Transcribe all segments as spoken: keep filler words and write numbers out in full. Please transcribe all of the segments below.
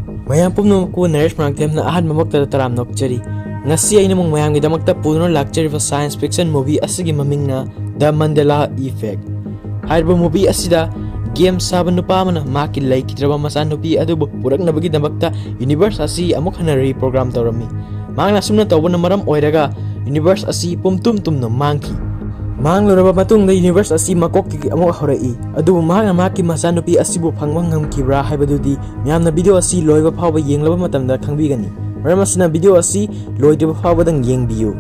ꯃꯌꯥꯝ ꯄꯨꯝꯅꯃꯛꯄꯨ ꯅꯔꯦꯁ ꯃꯔꯥꯡꯊꯦꯝꯅ ꯑꯍꯥꯟꯕꯃꯛꯇꯗ ꯇꯔꯥꯝꯅ ꯑꯣꯛꯆꯔꯤ꯫ ꯉꯁꯤ ꯑꯩꯅ ꯑꯃꯨꯛ ꯃꯌꯥꯝꯒꯤꯗꯃꯛꯇ ꯄꯨꯗꯨꯅ ꯂꯥꯛꯆꯔꯤꯕ science fiction movie ꯑꯁꯤꯒꯤ ꯃꯃꯤꯡꯅ The Mandela Effect꯫ ꯍꯥꯏꯔꯤꯕ movie ꯑꯁꯤꯗ game ꯁꯥꯕ ꯅꯨꯄꯥ ꯑꯃꯅ ꯃꯍꯥꯛꯀꯤ ꯂꯩꯈꯤꯗ꯭ꯔꯕ ꯃꯆꯥꯅꯨꯄꯤ ꯑꯗꯨꯕꯨ ꯄꯨꯔꯛꯅꯕꯒꯤꯗꯃꯛꯇ universe ꯑꯁꯤ ꯑꯃꯨꯛ ꯍꯟꯅ reprogram ꯇꯧꯔꯝꯃꯤ꯫ ꯃꯍꯥꯛꯅ ꯑꯁꯨꯝꯅ ꯇꯧꯕꯅ ꯃꯔꯝ ꯑꯣꯏꯔꯒ universe ꯑꯁꯤ ꯄꯨꯝꯇꯨꯝ ꯇꯨꯝꯅ ꯃꯥꯡꯈꯤ꯫ ꯃꯥꯡꯂꯨꯔꯕ ꯃꯇꯨꯡꯗ universe ꯑꯁꯤ ꯃꯀꯣꯛꯇꯒꯤ ꯑꯃꯨꯛ ꯍꯧꯔꯛꯏ, ꯑꯗꯨꯕꯨ ꯃꯍꯥꯛꯅ ꯃꯍꯥꯛꯀꯤ ꯃꯆꯥꯅꯨꯄꯤ ꯑꯁꯤꯕꯨ ꯐꯪꯕ ꯉꯝꯈꯤꯕ꯭ꯔꯥ ꯍꯥꯏꯕꯗꯨꯗꯤ ꯃꯌꯥꯝꯅ video ꯑꯁꯤ ꯂꯣꯏꯕ ꯐꯥꯎꯕ ꯌꯦꯡꯂꯕ ꯃꯇꯝꯗ ꯈꯪꯕꯤꯒꯅꯤ꯫ ꯃꯔꯝ ꯑꯁꯤꯅ video ꯑꯁꯤ ꯂꯣꯏꯗ꯭ꯔꯤꯕ ꯐꯥꯎꯕꯗꯪ ꯌꯦꯡꯕꯤꯌꯨ꯫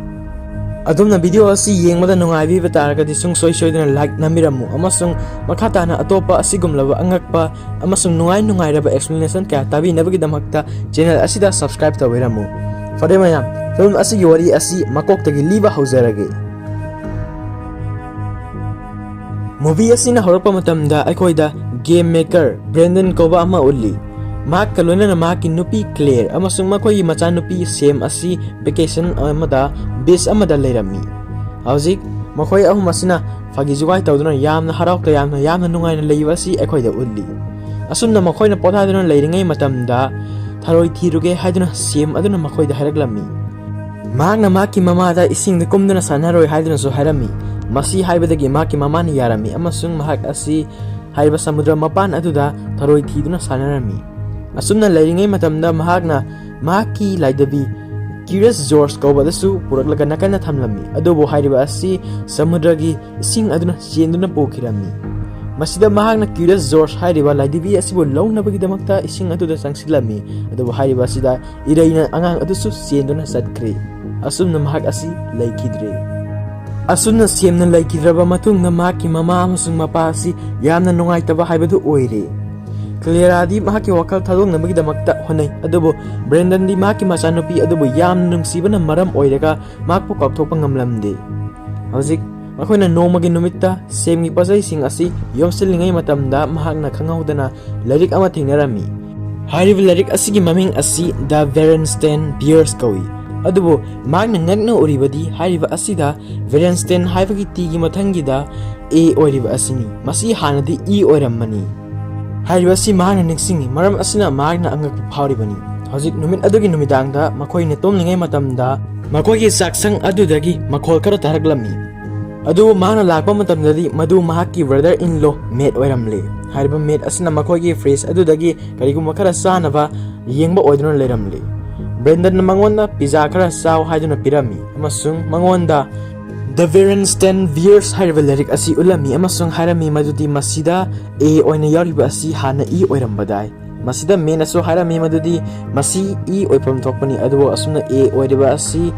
ꯑꯗꯣꯝꯅ video ꯑꯁꯤ ꯌꯦꯡꯕꯗ ꯅꯨꯡꯉꯥꯏꯕꯤꯕ ꯇꯥꯔꯒꯗꯤ ꯁꯨꯡꯁꯣꯏ ꯁꯣꯏꯗꯅ like ꯅꯝꯕꯤꯔꯝꯃꯨ, ꯑꯃꯁꯨꯡ ꯃꯈꯥ ꯇꯥꯅ ꯑꯇꯣꯞꯄ ꯑꯁꯤꯒꯨꯝꯂꯕ ꯑꯉꯛꯄ ꯑꯃꯁꯨꯡ ꯅꯨꯡꯉꯥꯏ ꯅꯨꯡꯉꯥꯏꯔꯕ explanation ꯀꯌꯥ ꯇꯥꯕꯤꯅꯕꯒꯤꯗꯃꯛꯇ channel ꯑꯁꯤꯗ subscribe ꯇꯧꯕꯤꯔꯝꯃꯨ꯫ ꯐꯔꯦ ꯃꯌꯥꯝ, film ꯑꯁꯤꯒꯤ ꯋꯥꯔꯤ ꯑꯁꯤ ꯃꯀꯣꯛꯇꯒꯤ ꯂꯤꯕ ꯍꯧꯖꯔꯒꯦ꯫ Movie ꯑꯁꯤꯅ ꯍꯧꯔꯛꯄ ꯃꯇꯝꯗ ꯑꯩꯈꯣꯏꯗ game maker Brandon ꯀꯧꯕ ꯑꯃ ꯎꯠꯂꯤ꯫ ꯃꯍꯥꯛꯀ ꯂꯣꯏꯅꯅ ꯃꯍꯥꯛꯀꯤ ꯅꯨꯄꯤ Claire ꯑꯃꯁꯨꯡ ꯃꯈꯣꯏꯒꯤ ꯃꯆꯥꯅꯨꯄꯤ Sam ꯑꯁꯤ vacation ꯑꯃꯗ beach ꯑꯃꯗ ꯂꯩꯔꯝꯃꯤ꯫ ꯍꯧꯖꯤꯛ ꯃꯈꯣꯏ ꯑꯍꯨꯝ ꯑꯁꯤꯅ ꯐꯥꯒꯤ ꯖꯨꯒꯥꯏ ꯇꯧꯗꯨꯅ ꯌꯥꯝꯅ ꯍꯔꯥꯎ ꯇꯌꯥꯝꯅ ꯌꯥꯝꯅ ꯅꯨꯡꯉꯥꯏꯅ ꯂꯩꯕ ꯑꯁꯤ ꯑꯩꯈꯣꯏꯗ ꯎꯠꯂꯤ꯫ ꯑꯁꯨꯝꯅ ꯃꯈꯣꯏꯅ ꯄꯣꯊꯥꯗꯨꯅ ꯂꯩꯔꯤꯉꯩ ꯃꯇꯝꯗ ꯊꯔꯣꯏ ꯊꯤꯔꯨꯒꯦ ꯍꯥꯏꯗꯨꯅ Sam ꯑꯗꯨꯅ ꯃꯈꯣꯏꯗ ꯍꯥꯏꯔꯛꯂꯝꯃꯤ꯫ ꯃꯍꯥꯛꯅ ꯃꯍꯥꯛꯀꯤ ꯃꯃꯥꯗ ꯏꯁꯤꯡꯗ ꯀꯨꯝꯗꯨꯅ ꯁꯥꯟꯅꯔꯣꯏ ꯍꯥꯏꯗꯨꯅꯁꯨ ꯍꯥꯏꯔꯝꯃꯤ꯫ ꯃꯁꯤ ꯍꯥꯏꯕꯗꯒꯤ ꯃꯍꯥꯛꯀꯤ ꯃꯃꯥꯅ ꯌꯥꯔꯝꯃꯤ ꯑꯃꯁꯨꯡ ꯃꯍꯥꯛ ꯑꯁꯤ ꯍꯥꯏꯔꯤꯕ ꯁꯃꯨꯗ꯭ꯔ ꯃꯄꯥꯟ ꯑꯗꯨꯗ ꯊꯔꯣꯏ ꯊꯤꯗꯨꯅ ꯁꯥꯟꯅꯔꯝꯃꯤ꯫ ꯑꯁꯨꯝꯅ ꯂꯩꯔꯤꯉꯩ ꯃꯇꯝꯗ ꯃꯍꯥꯛꯅ ꯃꯍꯥꯛꯀꯤ ꯂꯥꯏꯙꯕꯤ Curious George ꯀꯧꯕ ꯑꯗꯨꯁꯨ ꯄꯨꯔꯛꯂꯒ ꯅꯥꯀꯟꯗ ꯊꯝꯂꯝꯃꯤ, ꯑꯗꯨꯕꯨ ꯍꯥꯏꯔꯤꯕ ꯑꯁꯤ ꯁꯃꯨꯗ꯭ꯔꯒꯤ ꯏꯁꯤꯡ ꯑꯗꯨꯅ ꯆꯦꯟꯗꯨꯅ ꯄꯨꯈꯤꯔꯝꯃꯤ꯫ ꯃꯁꯤꯗ ꯃꯍꯥꯛꯅ Curious George ꯍꯥꯏꯔꯤꯕ ꯂꯥꯏꯙꯕꯤ ꯑꯁꯤꯕꯨ ꯂꯧꯅꯕꯒꯤꯗꯃꯛꯇ ꯏꯁꯤꯡ ꯑꯗꯨꯗ ꯆꯪꯁꯤꯜꯂꯝꯃꯤ, ꯑꯗꯨꯕꯨ ꯍꯥꯏꯔꯤꯕ ꯑꯁꯤꯗ ꯏꯔꯩꯅ ꯑꯉꯥꯡ ꯑꯗꯨꯁꯨ ꯆꯦꯟꯗꯨꯅ ꯆꯠꯈ꯭ꯔꯦ꯫ ꯑꯁꯨꯝꯅ ꯃꯍꯥꯛ ꯑꯁꯤ ꯂꯩꯈꯤꯗ꯭ꯔꯦ꯫ ꯑꯁꯨꯝꯅ Samꯅ ꯂꯩꯈꯤꯗ꯭ꯔꯕ ꯃꯇꯨꯡꯗ ꯃꯍꯥꯛꯀꯤ ꯃꯃꯥ ꯑꯃꯁꯨꯡ ꯃꯄꯥ ꯑꯁꯤ ꯌꯥꯝꯅ ꯅꯨꯡꯉꯥꯏꯇꯕ ꯍꯥꯏꯕꯗꯨ ꯑꯣꯏꯔꯦ꯫ Claireꯗꯤ ꯃꯍꯥꯛꯀꯤ ꯋꯥꯈꯜ ꯊꯥꯗꯣꯛꯅꯕꯒꯤꯗꯃꯛꯇ ꯍꯣꯠꯅꯩ, ꯑꯗꯨꯕꯨ Brandonꯗꯤ ꯃꯍꯥꯛꯀꯤ ꯃꯆꯥꯅꯨꯄꯤ ꯑꯗꯨꯕꯨ ꯌꯥꯝꯅ ꯅꯨꯡꯁꯤꯕꯅ ꯃꯔꯝ ꯑꯣꯏꯔꯒ ꯃꯍꯥꯛꯄꯨ ꯀꯥꯎꯊꯣꯛꯄ ꯉꯝꯂꯝꯗꯦ꯫ ꯍꯧꯖꯤꯛ ꯃꯈꯣꯏꯅ ꯅꯣꯡꯃꯒꯤ ꯅꯨꯃꯤꯠꯇ Samꯒꯤ ꯄꯣꯠꯆꯩꯁꯤꯡ ꯑꯁꯤ ꯌꯣꯝꯁꯤꯜꯂꯤꯉꯩ ꯃꯇꯝꯗ ꯃꯍꯥꯛꯅ ꯈꯪꯍꯧꯗꯅ ꯂꯥꯏꯔꯤꯛ ꯑꯃ ꯊꯦꯡꯅꯔꯝꯃꯤ꯫ ꯍꯥꯏꯔꯤꯕ ꯂꯥꯏꯔꯤꯛ ꯑꯁꯤꯒꯤ ꯃꯃꯤꯡ ꯑꯁꯤ The Berenstain Bears ꯀꯧꯏ, ꯑꯗꯨꯕꯨ ꯃꯍꯥꯛꯅ ꯉꯛꯅ ꯎꯔꯤꯕꯗꯤ ꯍꯥꯏꯔꯤꯕ ꯑꯁꯤꯗ Berenstain ꯍꯥꯏꯕꯒꯤ Tꯒꯤ ꯃꯊꯪꯒꯤꯗ A ꯑꯣꯏꯔꯤꯕ ꯑꯁꯤꯅꯤ꯫ ꯃꯁꯤ ꯍꯥꯟꯅꯗꯤ E ꯑꯣꯏꯔꯝꯕꯅꯤ꯫ ꯍꯥꯏꯔꯤꯕ ꯑꯁꯤ ꯃꯍꯥꯛꯅ ꯅꯤꯡꯁꯤꯡꯉꯤ꯫ ꯃꯔꯝ ꯑꯁꯤꯅ ꯃꯍꯥꯛꯅ ꯑꯉꯛꯄ ꯐꯥꯎꯔꯤꯕꯅꯤ꯫ ꯍꯧꯖꯤꯛ ꯅꯨꯃꯤꯠ ꯑꯗꯨꯒꯤ ꯅꯨꯃꯤꯗꯥꯡꯗ ꯃꯈꯣꯏꯅ ꯇꯨꯝꯂꯤꯉꯩ ꯃꯇꯝꯗ ꯃꯈꯣꯏꯒꯤ ꯆꯥꯛꯁꯪ ꯑꯗꯨꯗꯒꯤ ꯃꯈꯣꯜ ꯈꯔ ꯇꯥꯔꯛꯂꯝꯃꯤ꯫ ꯑꯗꯨꯕꯨ ꯃꯍꯥꯛꯅ ꯂꯥꯛꯄ ꯃꯇꯝꯗꯗꯤ ꯃꯗꯨ ꯃꯍꯥꯛꯀꯤ brother in law ꯃꯦꯠ ꯑꯣꯏꯔꯝꯂꯦ꯫ ꯍꯥꯏꯔꯤꯕ ꯃꯦꯠ ꯑꯁꯤꯅ ꯃꯈꯣꯏꯒꯤ fridge ꯑꯗꯨꯗꯒꯤ ꯀꯔꯤꯒꯨꯝꯕ ꯈꯔ ꯆꯥꯅꯕ ꯌꯦꯡꯕ ꯑꯣꯏꯗꯨꯅ ꯂꯩꯔꯝꯂꯦ꯫ ꯕ꯭ꯔꯦꯟꯗꯟꯅ ꯃꯉꯣꯟꯗ pizza ꯈꯔ ꯆꯥꯎ ꯍꯥꯏꯗꯨꯅ ꯄꯤꯔꯝꯃꯤ ꯑꯃꯁꯨꯡ ꯃꯉꯣꯟꯗ The Variance Ten Bears ꯍꯥꯏꯔꯤꯕ ꯂꯥꯏꯔꯤꯛ ꯑꯁꯤ ꯎꯠꯂꯝꯃꯤ ꯑꯃꯁꯨꯡ ꯍꯥꯏꯔꯝꯃꯤ ꯃꯗꯨꯗꯤ ꯃꯁꯤꯗ A ꯑꯣꯏꯅ ꯌꯥꯎꯔꯤꯕ ꯑꯁꯤ ꯍꯥꯟꯅ E ꯑꯣꯏꯔꯝꯕꯗꯥꯏ꯫ ꯃꯁꯤꯗ ꯃꯦꯠꯅꯁꯨ ꯍꯥꯏꯔꯝꯃꯤ ꯃꯗꯨꯗꯤ ꯃꯁꯤ E ꯑꯣꯏꯐꯝ ꯊꯣꯛꯄꯅꯤ, ꯑꯗꯨꯕꯨ ꯑꯁꯨꯝꯅ A ꯑꯣꯏꯔꯤꯕ ꯑꯁꯤ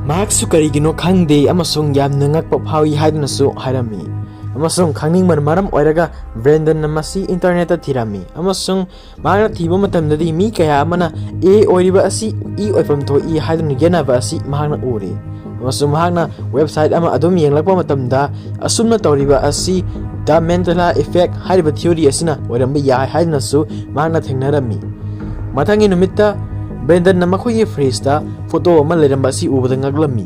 ꯃꯍꯥꯛꯁꯨ ꯀꯔꯤꯒꯤꯅꯣ ꯈꯪꯗꯦ ꯑꯃꯁꯨꯡ ꯌꯥꯝꯅ ꯉꯛꯄ ꯐꯥꯎꯏ ꯍꯥꯏꯗꯨꯅꯁꯨ ꯍꯥꯏꯔꯝꯃꯤ꯫ ꯑꯃꯁꯨꯡ ꯈꯪꯅꯤꯡꯕꯅ ꯃꯔꯝ ꯑꯣꯏꯔꯒ ꯕ꯭ꯔꯦꯟꯗꯟꯅ ꯃꯁꯤ internetꯇ ꯊꯤꯔꯝꯃꯤ, ꯑꯃꯁꯨꯡ ꯃꯍꯥꯛꯅ ꯊꯤꯕ ꯃꯇꯝꯗꯗꯤ ꯃꯤ ꯀꯌꯥ ꯑꯃꯅ A ꯑꯣꯏꯔꯤꯕ ꯑꯁꯤ E ꯑꯣꯏꯐꯝ ꯊꯣꯛꯏ ꯍꯥꯏꯗꯨꯅ ꯌꯦꯠꯅꯕ ꯑꯁꯤ ꯃꯍꯥꯛꯅ ꯎꯔꯦ꯫ ꯑꯃꯁꯨꯡ ꯃꯍꯥꯛꯅ website ꯑꯃ ꯑꯗꯨꯝ ꯌꯦꯡꯂꯛꯄ ꯃꯇꯝꯗ ꯑꯁꯨꯝꯅ ꯇꯧꯔꯤꯕ ꯑꯁꯤ The Mandela Effect ꯍꯥꯏꯔꯤꯕ theory ꯑꯁꯤꯅ ꯑꯣꯏꯔꯝꯕ ꯌꯥꯏ ꯍꯥꯏꯗꯨꯅꯁꯨ ꯃꯍꯥꯛꯅ ꯊꯦꯡꯅꯔꯝꯃꯤ꯫ ꯃꯊꯪꯒꯤ ꯅꯨꯃꯤꯠꯇ ꯕ꯭ꯔꯦꯟꯗꯟꯅ ꯃꯈꯣꯏꯒꯤ fridgeꯇ photo ꯑꯃ ꯂꯩꯔꯝꯕ ꯑꯁꯤ ꯎꯕꯗ ꯉꯛꯂꯝꯃꯤ꯫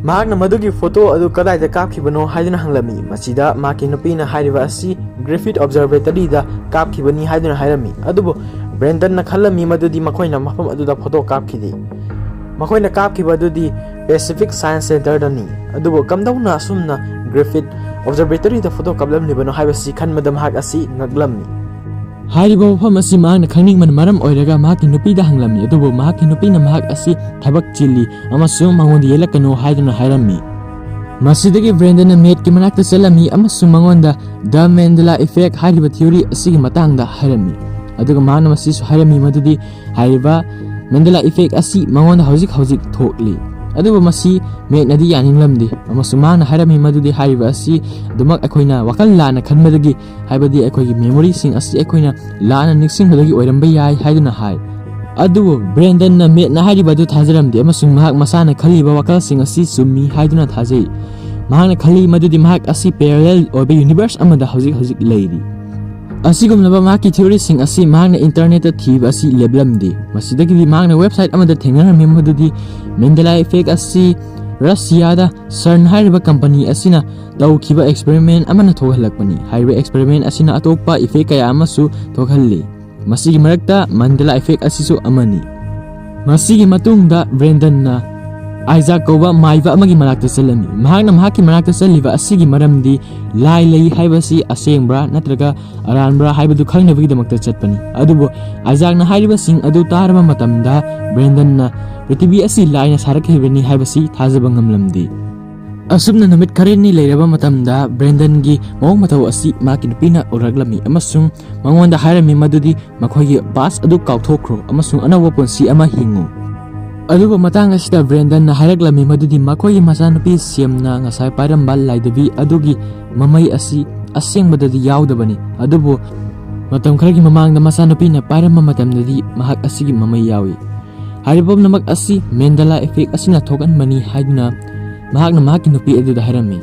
ꯃꯍꯥꯛꯅ ꯃꯗꯨꯒꯤ photo ꯑꯗꯨ ꯀꯗꯥꯏꯗ ꯀꯥꯞꯈꯤꯕꯅꯣ ꯍꯥꯏꯗꯨꯅ ꯍꯪꯂꯝꯃꯤ꯫ ꯃꯁꯤꯗ ꯃꯍꯥꯛꯀꯤ ꯅꯨꯄꯤꯅ ꯍꯥꯏꯔꯤꯕ ꯑꯁꯤ Griffith Observatoryꯗ ꯀꯥꯞꯈꯤꯕꯅꯤ ꯍꯥꯏꯗꯨꯅ ꯍꯥꯏꯔꯝꯃꯤ꯫ ꯑꯗꯨꯕꯨ ꯕ꯭ꯔꯦꯟꯗꯟꯅ ꯈꯜꯂꯝꯃꯤ ꯃꯗꯨꯗꯤ ꯃꯈꯣꯏꯅ ꯃꯐꯝ ꯑꯗꯨꯗ photo ꯀꯥꯞꯈꯤꯗꯦ꯫ ꯃꯈꯣꯏꯅ ꯀꯥꯞꯈꯤꯕ ꯑꯗꯨꯗꯤ Pacific Science Centreꯗꯅꯤ꯫ ꯑꯗꯨꯕꯨ ꯀꯝꯗꯧꯅ ꯑꯁꯨꯝꯅ Griffith Observatoryꯗ photo ꯀꯥꯞꯂꯝꯂꯤꯕꯅꯣ ꯍꯥꯏꯕꯁꯤ ꯈꯟꯕꯗ ꯃꯍꯥꯛ ꯑꯁꯤ ꯉꯛꯂꯝꯃꯤ꯫ ꯍꯥꯏꯔꯤꯕ ꯋꯥꯐꯝ ꯑꯁꯤ ꯃꯍꯥꯛꯅ ꯈꯪꯅꯤꯡꯕꯅ ꯃꯔꯝ ꯑꯣꯏꯔꯒ ꯃꯍꯥꯛꯀꯤ ꯅꯨꯄꯤꯗ ꯍꯪꯂꯝꯃꯤ, ꯑꯗꯨꯕꯨ ꯃꯍꯥꯛꯀꯤ ꯅꯨꯄꯤꯅ ꯃꯍꯥꯛ ꯑꯁꯤ ꯊꯕꯛ ꯆꯤꯜꯂꯤ ꯑꯃꯁꯨꯡ ꯃꯉꯣꯟꯗ ꯌꯦꯠꯂꯛꯀꯅꯨ ꯍꯥꯏꯗꯨꯅ ꯍꯥꯏꯔꯝꯃꯤ꯫ ꯃꯁꯤꯗꯒꯤ ꯕ꯭ꯔꯦꯟꯗꯟꯅ ꯃꯦꯠꯀꯤ ꯃꯅꯥꯛꯇ ꯆꯠꯂꯝꯃꯤ ꯑꯃꯁꯨꯡ ꯃꯉꯣꯟꯗ The Mandela Effect ꯍꯥꯏꯔꯤꯕ theory ꯑꯁꯤꯒꯤ ꯃꯇꯥꯡꯗ ꯍꯥꯏꯔꯝꯃꯤ꯫ ꯑꯗꯨꯒ ꯃꯍꯥꯛꯅ ꯃꯁꯤꯁꯨ ꯍꯥꯏꯔꯝꯃꯤ ꯃꯗꯨꯗꯤ ꯍꯥꯏꯔꯤꯕ Mandela Effect ꯑꯁꯤ ꯃꯉꯣꯟꯗ ꯍꯧꯖꯤꯛ ꯍꯧꯖꯤꯛ ꯊꯣꯛꯂꯤ꯫ ꯑꯗꯨꯕꯨ ꯃꯁꯤ ꯃꯦꯠꯅꯗꯤ ꯌꯥꯅꯤꯡꯂꯝꯗꯦ ꯑꯃꯁꯨꯡ ꯃꯍꯥꯛꯅ ꯍꯥꯏꯔꯝꯃꯤ ꯃꯗꯨꯗꯤ ꯍꯥꯏꯔꯤꯕ ꯑꯁꯤ ꯑꯗꯨꯃꯛ ꯑꯩꯈꯣꯏꯅ ꯋꯥꯈꯜ ꯂꯥꯟꯅ ꯈꯟꯕꯗꯒꯤ, ꯍꯥꯏꯕꯗꯤ ꯑꯩꯈꯣꯏꯒꯤ memoryꯁꯤꯡ ꯑꯁꯤ ꯑꯩꯈꯣꯏꯅ ꯂꯥꯟꯅ ꯅꯤꯡꯁꯤꯡꯕꯗꯒꯤ ꯑꯣꯏꯔꯝꯕ ꯌꯥꯏ ꯍꯥꯏꯗꯨꯅ ꯍꯥꯏ꯫ ꯑꯗꯨꯕꯨ ꯕ꯭ꯔꯦꯟꯗꯟꯅ ꯃꯦꯠꯅ ꯍꯥꯏꯔꯤꯕ ꯑꯗꯨ ꯊꯥꯖꯔꯝꯗꯦ ꯑꯃꯁꯨꯡ ꯃꯍꯥꯛ ꯃꯁꯥꯅ ꯈꯜꯂꯤꯕ ꯋꯥꯈꯜꯁꯤꯡ ꯑꯁꯤ ꯆꯨꯝꯃꯤ ꯍꯥꯏꯗꯨꯅ ꯊꯥꯖꯩ꯫ ꯃꯍꯥꯛꯅ ꯈꯜꯂꯤ ꯃꯗꯨꯗꯤ ꯃꯍꯥꯛ ꯑꯁꯤ parallel ꯑꯣꯏꯕ universe ꯑꯃꯗ ꯍꯧꯖꯤꯛ ꯍꯧꯖꯤꯛ ꯂꯩꯔꯤ꯫ ꯑꯁꯤꯒꯨꯝꯂꯕ ꯃꯍꯥꯛꯀꯤ theoryꯁꯤꯡ ꯑꯁꯤ ꯃꯍꯥꯛꯅ internetꯇ ꯊꯤꯕ ꯑꯁꯤ ꯂꯦꯞꯂꯝꯗꯦ꯫ ꯃꯁꯤꯗꯒꯤꯗꯤ ꯃꯍꯥꯛꯅ website ꯑꯃꯗ ꯊꯦꯡꯅꯔꯝꯃꯤ ꯃꯗꯨꯗꯤ Mandela Effect ꯑꯁꯤ ꯔꯁꯤꯌꯥꯗ ꯁꯔꯟ ꯍꯥꯏꯔꯤꯕ ꯀꯝꯄꯅꯤ ꯑꯁꯤꯅ ꯇꯧꯈꯤꯕ ꯑꯦꯛꯁꯄꯦꯔꯤꯃꯦꯟ ꯑꯃꯅ ꯊꯣꯛꯍꯜꯂꯛꯄꯅꯤ꯫ ꯍꯥꯏꯔꯤꯕ ꯑꯦꯛꯁꯄꯦꯔꯤꯃꯦꯟ ꯑꯁꯤꯅ ꯑꯇꯣꯞꯄ ꯏꯐꯦꯛ ꯀꯌꯥ ꯑꯃꯁꯨ ꯊꯣꯛꯍꯜꯂꯤ꯫ ꯃꯁꯤꯒꯤ ꯃꯔꯛꯇ ꯃꯟꯗꯦꯂꯥ ꯏꯐꯦꯛ ꯑꯁꯤꯁꯨ ꯑꯃꯅꯤ꯫ ꯃꯁꯤꯒꯤ ꯃꯇꯨꯡꯗ ꯕ꯭ꯔꯦꯟꯗꯟꯅ ꯑꯥꯏꯖꯥꯛ ꯀꯧꯕ ꯃꯥꯏꯕ ꯑꯃꯒꯤ ꯃꯅꯥꯛꯇ ꯆꯠꯂꯝꯃꯤ꯫ ꯃꯍꯥꯛꯅ ꯃꯍꯥꯛꯀꯤ ꯃꯅꯥꯛꯇ ꯆꯠꯂꯤꯕ ꯑꯁꯤꯒꯤ ꯃꯔꯝꯗꯤ ꯂꯥꯏ ꯂꯩ ꯍꯥꯏꯕꯁꯤ ꯑꯁꯦꯡꯕ꯭ꯔꯥ ꯅꯠꯇ꯭ꯔꯒ ꯑꯔꯥꯟꯕ꯭ꯔꯥ ꯍꯥꯏꯕꯗꯨ ꯈꯪꯅꯕꯒꯤꯗꯃꯛꯇ ꯆꯠꯄꯅꯤ꯫ ꯑꯗꯨꯕꯨ ꯑꯥꯏꯖꯥꯛꯅ ꯍꯥꯏꯔꯤꯕꯁꯤꯡ ꯑꯗꯨ ꯇꯥꯔꯕ ꯃꯇꯝꯗ ꯕ꯭ꯔꯦꯟꯗꯟꯅ ꯄ꯭ꯔꯤꯊꯤꯕꯤ ꯑꯁꯤ ꯂꯥꯏꯅ ꯁꯥꯔꯛꯈꯤꯕꯅꯤ ꯍꯥꯏꯕꯁꯤ ꯊꯥꯖꯕ ꯉꯝꯂꯝꯗꯦ꯫ ꯑꯁꯨꯝꯅ ꯅꯨꯃꯤꯠ ꯈꯔꯅꯤ ꯂꯩꯔꯕ ꯃꯇꯝꯗ ꯕ꯭ꯔꯦꯟꯗꯟꯒꯤ ꯃꯑꯣꯡ ꯃꯇꯧ ꯑꯁꯤ ꯃꯍꯥꯛꯀꯤ ꯅꯨꯄꯤꯅ ꯎꯔꯛꯂꯝꯃꯤ ꯑꯃꯁꯨꯡ ꯃꯉꯣꯟꯗ ꯍꯥꯏꯔꯝꯃꯤ ꯃꯗꯨꯗꯤ ꯃꯈꯣꯏꯒꯤ ꯄꯥꯁ ꯑꯗꯨ ꯀꯥꯎꯊꯣꯛꯈ꯭ꯔꯣ ꯑꯃꯁꯨꯡ ꯑꯅꯧꯕ ꯄꯨꯟꯁꯤ ꯑꯃ ꯍꯤꯡꯉꯨ꯫ ꯑꯗꯨꯕꯨ ꯃꯇꯥꯡ ꯑꯁꯤꯗ ꯕ꯭ꯔꯦꯟꯗꯟꯅ ꯍꯥꯏꯔꯛꯂꯝꯃꯤ ꯃꯗꯨꯗꯤ ꯃꯈꯣꯏꯒꯤ ꯃꯆꯥꯅꯨꯄꯤ ꯁꯦꯝꯅ ꯉꯁꯥꯏ ꯄꯥꯏꯔꯝꯕ ꯂꯥꯏꯙꯕꯤ ꯑꯗꯨꯒꯤ ꯃꯃꯩ ꯑꯁꯤ ꯑꯁꯦꯡꯕꯗꯗꯤ ꯌꯥꯎꯗꯕꯅꯤ, ꯑꯗꯨꯕꯨ ꯃꯇꯝ ꯈꯔꯒꯤ ꯃꯃꯥꯡꯗ ꯃꯆꯥꯅꯨꯄꯤꯅ ꯄꯥꯏꯔꯝꯕ ꯃꯇꯝꯗꯗꯤ ꯃꯍꯥꯛ ꯑꯁꯤꯒꯤ ꯃꯃꯩ ꯌꯥꯎꯏ꯫ ꯍꯥꯏꯔꯤꯕ ꯄꯨꯝꯅꯃꯛ ꯑꯁꯤ ꯃꯦꯟꯗꯂꯥ ꯏꯐꯦꯛ ꯑꯁꯤꯅ ꯊꯣꯛꯍꯟꯕꯅꯤ ꯍꯥꯏꯗꯨꯅ ꯃꯍꯥꯛꯅ ꯃꯍꯥꯛꯀꯤ ꯅꯨꯄꯤ ꯑꯗꯨꯗ ꯍꯥꯏꯔꯝꯃꯤ꯫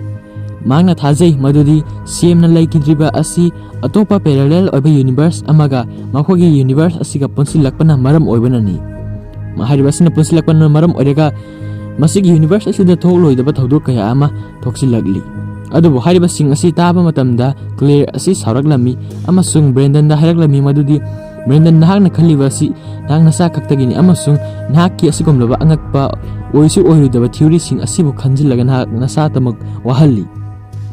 ꯃꯍꯥꯛꯅ ꯊꯥꯖꯩ ꯃꯗꯨꯗꯤ ꯁꯦꯝꯅ ꯂꯩꯈꯤꯗ꯭ꯔꯤꯕ ꯑꯁꯤ ꯑꯇꯣꯞꯄ ꯄꯦꯔꯥꯂꯦꯜ ꯑꯣꯏꯕ ꯌꯨꯅꯤꯚꯔꯁ ꯑꯃꯒ ꯃꯈꯣꯏꯒꯤ ꯌꯨꯅꯤꯚꯔꯁ ꯑꯁꯤꯒ ꯄꯨꯟꯁꯤꯜꯂꯛꯄꯅ ꯃꯔꯝ ꯑꯣꯏꯕꯅꯅꯤ꯫ ꯍꯥꯏꯔꯤꯕ ꯑꯁꯤꯅ ꯄꯨꯟꯁꯤꯜꯂꯛꯄꯅ ꯃꯔꯝ ꯑꯣꯏꯔꯒ ꯃꯁꯤꯒꯤ ꯌꯨꯅꯤꯚꯔꯁ ꯑꯁꯤꯗ ꯊꯣꯛꯂꯣꯏꯗꯕ ꯊꯧꯗꯣꯛ ꯀꯌꯥ ꯑꯃ ꯊꯣꯛꯆꯤꯜꯂꯛꯂꯤ꯫ ꯑꯗꯨꯕꯨ ꯍꯥꯏꯔꯤꯕꯁꯤꯡ ꯑꯁꯤ ꯇꯥꯕ ꯃꯇꯝꯗ ꯀ꯭ꯂꯦꯌꯔ ꯑꯁꯤ ꯁꯥꯎꯔꯛꯂꯝꯃꯤ ꯑꯃꯁꯨꯡ ꯕ꯭ꯔꯦꯟꯗꯟꯗ ꯍꯥꯏꯔꯛꯂꯝꯃꯤ ꯃꯗꯨꯗꯤ, "ꯕ꯭ꯔꯦꯟꯗꯟ, ꯅꯍꯥꯛꯅ ꯈꯜꯂꯤꯕ ꯑꯁꯤ ꯅꯍꯥꯛ ꯅꯁꯥ ꯈꯛꯇꯒꯤꯅꯤ ꯑꯃꯁꯨꯡ ꯅꯍꯥꯛꯀꯤ ꯑꯁꯤꯒꯨꯝꯂꯕ ꯑꯉꯛꯄ ꯑꯣꯏꯁꯨ ꯑꯣꯏꯔꯣꯏꯗꯕ ꯊꯤꯑꯣꯔꯤꯁꯤꯡ ꯑꯁꯤꯕꯨ ꯈꯟꯖꯤꯜꯂꯒ ꯅꯍꯥꯛ ꯅꯁꯥꯇꯃꯛ ꯋꯥꯍꯜꯂꯤ꯫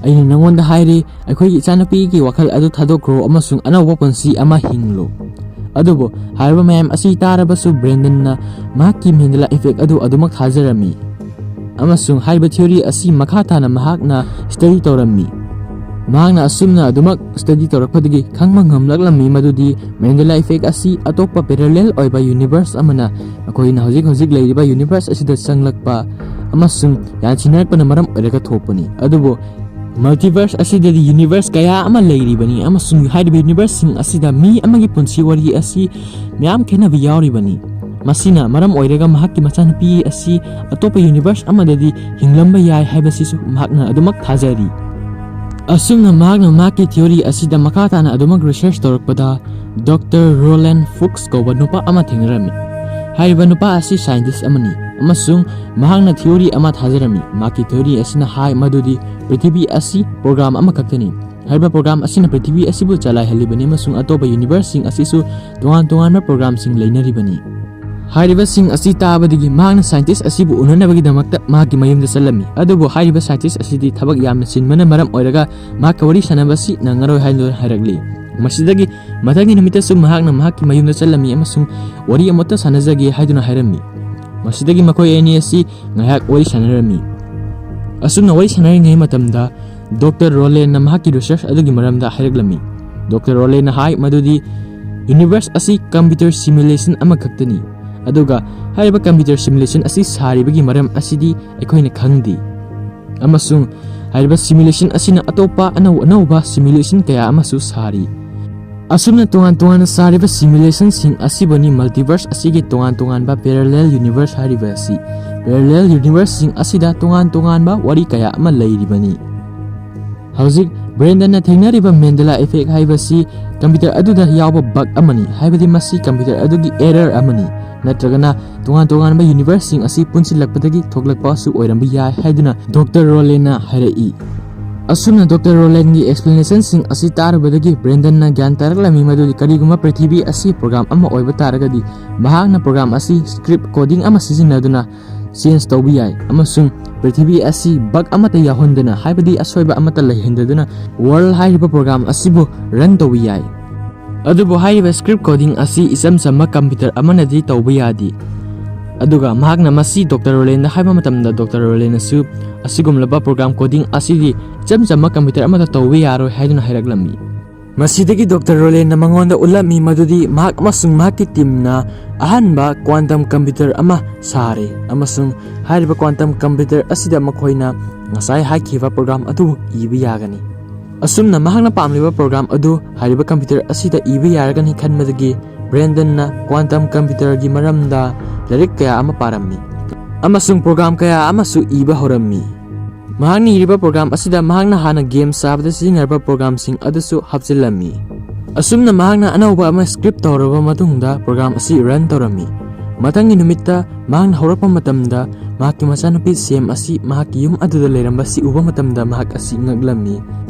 ꯑꯩꯅ ꯅꯉꯣꯟꯗ ꯍꯥꯏꯔꯤ, ꯑꯩꯈꯣꯏꯒꯤ ꯏꯆꯥꯅꯨꯄꯤꯒꯤ ꯋꯥꯈꯜ ꯑꯗꯨ ꯊꯥꯗꯣꯛꯈ꯭ꯔꯣ ꯑꯃꯁꯨꯡ ꯑꯅꯧꯕ ꯄꯨꯟꯁꯤ ꯑꯃ ꯍꯤꯡꯂꯨ꯫ ꯑꯗꯨꯕꯨ ꯍꯥꯏꯔꯤꯕ ꯃꯌꯥꯝ ꯑꯁꯤ ꯇꯥꯔꯕꯁꯨ ꯕ꯭ꯔꯦꯟꯗꯟꯅ ꯃꯍꯥꯛꯀꯤ ꯃꯦꯟꯗꯦꯂꯥ ꯏꯐꯦꯛ ꯑꯗꯨ ꯑꯗꯨꯃꯛ ꯊꯥꯖꯔꯝꯃꯤ ꯑꯃꯁꯨꯡ ꯍꯥꯏꯔꯤꯕ ꯊꯤꯑꯣꯔꯤ ꯑꯁꯤ ꯃꯈꯥ ꯇꯥꯅ ꯃꯍꯥꯛꯅ ꯁ꯭ꯇꯗꯤ ꯇꯧꯔꯝꯃꯤ꯫ ꯃꯍꯥꯛꯅ ꯑꯁꯨꯝꯅ ꯑꯗꯨꯃꯛ ꯁ꯭ꯇꯗꯤ ꯇꯧꯔꯛꯄꯗꯒꯤ ꯈꯪꯕ ꯉꯝꯂꯛꯂꯝꯃꯤ ꯃꯗꯨꯗꯤ ꯃꯦꯟꯗꯦꯂꯥ ꯏꯐꯦꯛ ꯑꯁꯤ ꯑꯇꯣꯞꯄ ꯄꯦꯔꯥꯂꯦꯜ ꯑꯣꯏꯕ ꯌꯨꯅꯤꯚꯔꯁ ꯑꯃꯅ ꯑꯩꯈꯣꯏꯅ ꯍꯧꯖꯤꯛ ꯍꯧꯖꯤꯛ ꯂꯩꯔꯤꯕ ꯌꯨꯅꯤꯚꯔꯁ ꯑꯁꯤꯗ ꯆꯪꯂꯛꯄ ꯑꯃꯁꯨꯡ ꯌꯥꯟꯁꯤꯟꯅꯔꯛꯄꯅ ꯃꯔꯝ ꯑꯣꯏꯔꯒ ꯊꯣꯛꯄꯅꯤ꯫ ꯑꯗꯨꯕꯨ ꯃꯜꯇꯤꯚꯔꯁ ꯑꯁꯤꯗꯗꯤ ꯌꯨꯅꯤꯚꯔꯁ ꯀꯌꯥ ꯑꯃ ꯂꯩꯔꯤꯕꯅꯤ ꯑꯃꯁꯨꯡ ꯍꯥꯏꯔꯤꯕ ꯌꯨꯅꯤꯚꯔꯁꯁꯤꯡ ꯑꯁꯤꯗ ꯃꯤ ꯑꯃꯒꯤ ꯄꯨꯟꯁꯤ ꯋꯥꯔꯤ ꯑꯁꯤ ꯃꯌꯥꯝ ꯈꯦꯠꯅꯕ ꯌꯥꯎꯔꯤꯕꯅꯤ꯫ ꯃꯁꯤꯅ ꯃꯔꯝ ꯑꯣꯏꯔꯒ ꯃꯍꯥꯛꯀꯤ ꯃꯆꯥꯅꯨꯄꯤ ꯑꯁꯤ ꯑꯇꯣꯞꯄ ꯌꯨꯅꯤꯚꯔꯁ ꯑꯃꯗꯗꯤ ꯍꯤꯡꯂꯝꯕ ꯌꯥꯏ ꯍꯥꯏꯕꯁꯤꯁꯨ ꯃꯍꯥꯛꯅ ꯑꯗꯨꯃꯛ ꯊꯥꯖꯔꯤ꯫ ꯑꯁꯨꯝꯅ ꯃꯍꯥꯛꯅ ꯃꯍꯥꯛꯀꯤ ꯊꯤꯑꯣꯔꯤ ꯑꯁꯤꯗ ꯃꯈꯥ ꯇꯥꯅ ꯑꯗꯨꯃꯛ ꯔꯤꯁꯔꯆ ꯇꯧꯔꯛꯄꯗ, ꯗꯣꯛꯇꯔ ꯔꯣꯂꯦꯟ ꯐꯨꯛꯁ ꯀꯧꯕ ꯅꯨꯄꯥ ꯑꯃ ꯊꯦꯡꯅꯔꯝꯃꯤ꯫ ꯍꯥꯏꯔꯤꯕ ꯅꯨꯄꯥ ꯑꯁꯤ ꯁꯥꯏꯟꯇꯤꯁ ꯑꯃꯅꯤ ꯑꯃꯁꯨꯡ ꯃꯍꯥꯛꯅ theory ꯑꯃ ꯊꯥꯖꯔꯝꯃꯤ꯫ ꯃꯍꯥꯛꯀꯤ theory ꯑꯁꯤꯅ ꯍꯥꯏ ꯃꯗꯨꯗꯤ ꯄ꯭ꯔꯤꯊꯤꯕꯤ ꯑꯁꯤ program ꯑꯃꯈꯛꯇꯅꯤ꯫ ꯍꯥꯏꯔꯤꯕ program ꯑꯁꯤꯅ ꯄ꯭ꯔꯤꯊꯤꯕꯤ ꯑꯁꯤꯕꯨ ꯆꯂꯥꯏꯍꯜꯂꯤꯕꯅꯤ ꯑꯃꯁꯨꯡ ꯑꯇꯣꯞꯄ universeꯁꯤꯡ ꯑꯁꯤꯁꯨ ꯇꯣꯉꯥꯟ ꯇꯣꯉꯥꯟꯕ programꯁꯤꯡ ꯂꯩꯅꯔꯤꯕꯅꯤ꯫ ꯍꯥꯏꯔꯤꯕꯁꯤꯡ ꯑꯁꯤ ꯇꯥꯕꯗꯒꯤ ꯃꯍꯥꯛꯅ scientist ꯑꯁꯤꯕꯨ ꯎꯅꯅꯕꯒꯤꯗꯃꯛꯇ ꯃꯍꯥꯛꯀꯤ ꯃꯌꯨꯝꯗ ꯆꯠꯂꯝꯃꯤ꯫ ꯑꯗꯨꯕꯨ ꯍꯥꯏꯔꯤꯕ scientist ꯑꯁꯤꯗꯤ ꯊꯕꯛ ꯌꯥꯝꯅ ꯆꯤꯟꯕꯅ ꯃꯔꯝ ꯑꯣꯏꯔꯒ ꯃꯍꯥꯛꯀ ꯋꯥꯔꯤ ꯁꯥꯟꯅꯕ ꯑꯁꯤ ꯅꯪꯉꯔꯣꯏ ꯍꯥꯏꯗꯨꯅ ꯍꯥꯏꯔꯛꯂꯤ꯫ ꯃꯁꯤꯗꯒꯤ ꯃꯊꯪꯒꯤ ꯅꯨꯃꯤꯠꯇꯁꯨ ꯃꯍꯥꯛꯅ ꯃꯍꯥꯛꯀꯤ ꯃꯌꯨꯝꯗ ꯆꯠꯂꯝꯃꯤ ꯑꯃꯁꯨꯡ ꯋꯥꯔꯤ ꯑꯃꯠꯇ ꯁꯥꯟꯅꯖꯒꯦ ꯍꯥꯏꯗꯨꯅ ꯍꯥꯏꯔꯝꯃꯤ꯫ ꯃꯁꯤꯗꯒꯤ ꯃꯈꯣꯏ ꯑꯅꯤ ꯑꯁꯤ ꯉꯥꯏꯍꯥꯛ ꯋꯥꯔꯤ ꯁꯥꯟꯅꯔꯝꯃꯤ꯫ ꯑꯁꯨꯝꯅ ꯋꯥꯔꯤ ꯁꯥꯟꯅꯔꯤꯉꯩ ꯃꯇꯝꯗ Doctor Rowlandꯅ ꯃꯍꯥꯛꯀꯤ research ꯑꯗꯨꯒꯤ ꯃꯔꯝꯗ ꯍꯥꯏꯔꯛꯂꯝꯃꯤ꯫ Doctor Rowlandꯅ ꯍꯥꯏ ꯃꯗꯨꯗꯤ universe ꯑꯁꯤ computer simulation ꯑꯃꯈꯛꯇꯅꯤ, ꯑꯗꯨꯒ ꯍꯥꯏꯔꯤꯕ computer simulation ꯑꯁꯤ ꯁꯥꯔꯤꯕꯒꯤ ꯃꯔꯝ ꯑꯁꯤꯗꯤ ꯑꯩꯈꯣꯏꯅ ꯈꯪꯗꯦ, ꯑꯃꯁꯨꯡ ꯍꯥꯏꯔꯤꯕ simulation ꯑꯁꯤꯅ ꯑꯇꯣꯞꯄ ꯑꯅꯧ ꯑꯅꯧꯕ simulation ꯀꯌꯥ ꯑꯃꯁꯨ ꯁꯥꯔꯤ꯫ ꯑꯁꯨꯝꯅ ꯇꯣꯉꯥꯟ ꯇꯣꯉꯥꯟꯅ ꯁꯥꯔꯤꯕ simulationꯁꯤꯡ ꯑꯁꯤꯕꯨꯅꯤ multiverse ꯑꯁꯤꯒꯤ ꯇꯣꯉꯥꯟ ꯇꯣꯉꯥꯟꯕ parallel universe ꯍꯥꯏꯔꯤꯕ ꯑꯁꯤ꯫ Parallel universeꯁꯤꯡ ꯑꯁꯤꯗ ꯇꯣꯉꯥꯟ ꯇꯣꯉꯥꯟꯕ ꯋꯥꯔꯤ ꯀꯌꯥ ꯑꯃ ꯂꯩꯔꯤꯕꯅꯤ꯫ ꯍꯧꯖꯤꯛ Brandonꯅ ꯊꯦꯡꯅꯔꯤꯕ Mandela effect ꯍꯥꯏꯕꯁꯤ computer ꯑꯗꯨꯗ ꯌꯥꯎꯕ bug ꯑꯃꯅꯤ, ꯍꯥꯏꯕꯗꯤ ꯃꯁꯤ computer ꯑꯗꯨꯒꯤ error ꯑꯃꯅꯤ, ꯅꯠꯇ꯭ꯔꯒꯅ ꯇꯣꯉꯥꯟ ꯇꯣꯉꯥꯟꯕ universeꯁꯤꯡ ꯑꯁꯤ ꯄꯨꯟꯁꯤꯜꯂꯛꯄꯗꯒꯤ ꯊꯣꯛꯂꯛꯄꯁꯨ ꯑꯣꯏꯔꯝꯕ ꯌꯥꯏ ꯍꯥꯏꯗꯨꯅ Doctor Rowlandꯅ ꯍꯥꯏꯔꯛꯏ꯫ ꯑꯁꯨꯝꯅ Doctor Rowlandꯒꯤ explanationꯁꯤꯡ ꯑꯁꯤ ꯇꯥꯔꯨꯕꯗꯒꯤ Brandonꯅ ꯒ꯭ꯌꯥꯟ ꯇꯥꯔꯛꯂꯝꯃꯤ ꯃꯗꯨꯗꯤ ꯀꯔꯤꯒꯨꯝꯕ ꯄ꯭ꯔꯤꯊꯤꯕꯤ ꯑꯁꯤ program ꯑꯃ ꯑꯣꯏꯕ ꯇꯥꯔꯒꯗꯤ ꯃꯍꯥꯛꯅ program ꯑꯁꯤ script coding ꯑꯃ ꯁꯤꯖꯤꯟꯅꯗꯨꯅ change ꯇꯧꯕ ꯌꯥꯏ ꯑꯃꯁꯨꯡ ꯄ꯭ꯔꯤꯊꯤꯕꯤ ꯑꯁꯤ bug ꯑꯃꯠꯇ ꯌꯥꯎꯍꯟꯗꯅ, ꯍꯥꯏꯕꯗꯤ ꯑꯁꯣꯏꯕ ꯑꯃꯠꯇ ꯂꯩꯍꯟꯗꯗꯨꯅ World ꯍꯥꯏꯔꯤꯕ program ꯑꯁꯤꯕꯨ run ꯇꯧꯕ ꯌꯥꯏ꯫ ꯑꯗꯨꯕꯨ ꯍꯥꯏꯔꯤꯕ script coding ꯑꯁꯤ ꯏꯆꯝ ꯆꯝꯕ computer ꯑꯃꯅꯗꯤ ꯇꯧꯕ ꯌꯥꯗꯦ꯫ ꯑꯗꯨꯒ ꯃꯍꯥꯛꯅ ꯃꯁꯤ Doctor Rowlandꯗ ꯍꯥꯏꯕ ꯃꯇꯝꯗ Doctor Rowlandꯅꯁꯨ ꯑꯁꯤꯒꯨꯝꯂꯕ program coding ꯑꯁꯤꯗꯤ ꯏꯆꯝ ꯆꯝꯕ computer ꯑꯃꯗ ꯇꯧꯕ ꯌꯥꯔꯣꯏ ꯍꯥꯏꯗꯨꯅ ꯍꯥꯏꯔꯛꯂꯝꯃꯤ꯫ ꯃꯁꯤꯗꯒꯤ Doctor Rowlandꯅ ꯃꯉꯣꯟꯗ ꯎꯠꯂꯝꯃꯤ ꯃꯗꯨꯗꯤ ꯃꯍꯥꯛ ꯑꯃꯁꯨꯡ ꯃꯍꯥꯛꯀꯤ teamꯅ ꯑꯍꯥꯟꯕ quantum computer ꯑꯃ ꯁꯥꯔꯦ ꯑꯃꯁꯨꯡ ꯍꯥꯏꯔꯤꯕ quantum computer ꯑꯁꯤꯗ ꯃꯈꯣꯏꯅ ꯉꯁꯥꯏ ꯍꯥꯏꯈꯤꯕ program ꯑꯗꯨ ꯏꯕ ꯌꯥꯒꯅꯤ꯫ ꯑꯁꯨꯝꯅ ꯃꯍꯥꯛꯅ ꯄꯥꯝꯂꯤꯕ program ꯑꯗꯨ ꯍꯥꯏꯔꯤꯕ computer ꯑꯁꯤꯗ ꯏꯕ ꯌꯥꯔꯒꯅꯤ ꯈꯟꯕꯗꯒꯤ Brandonꯅ quantum computerꯒꯤ ꯃꯔꯝꯗ ꯂꯥꯏꯔꯤꯛ ꯀꯌꯥ ꯑꯃ ꯄꯥꯔꯝꯃꯤ ꯑꯃꯁꯨꯡ program ꯀꯌꯥ ꯑꯃꯁꯨ ꯏꯕ ꯍꯧꯔꯝꯃꯤ꯫ ꯃꯍꯥꯛꯅ ꯏꯔꯤꯕ program ꯑꯁꯤꯗ ꯃꯍꯥꯛꯅ ꯍꯥꯟꯅ game ꯁꯥꯕꯗ ꯁꯤꯖꯤꯟꯅꯔꯕ programꯁꯤꯡ ꯑꯗꯨꯁꯨ ꯍꯥꯞꯆꯤꯜꯂꯝꯃꯤ꯫ ꯑꯁꯨꯝꯅ ꯃꯍꯥꯛꯅ ꯑꯅꯧꯕ ꯑꯃ script ꯇꯧꯔꯕ ꯃꯇꯨꯡꯗ program ꯑꯁꯤ run ꯇꯧꯔꯝꯃꯤ꯫ ꯃꯊꯪꯒꯤ ꯅꯨꯃꯤꯠꯇ ꯃꯍꯥꯛꯅ ꯍꯧꯔꯛꯄ ꯃꯇꯝꯗ, ꯃꯍꯥꯛꯀꯤ ꯃꯆꯥꯅꯨꯄꯤ ꯁꯦꯝ ꯑꯁꯤ ꯃꯍꯥꯛꯀꯤ ꯌꯨꯝ ꯑꯗꯨꯗ ꯂꯩꯔꯝꯕꯁꯤ ꯎꯕ ꯃꯇꯝꯗ ꯃꯍꯥꯛ ꯑꯁꯤ ꯉꯛꯂꯝꯃꯤ꯫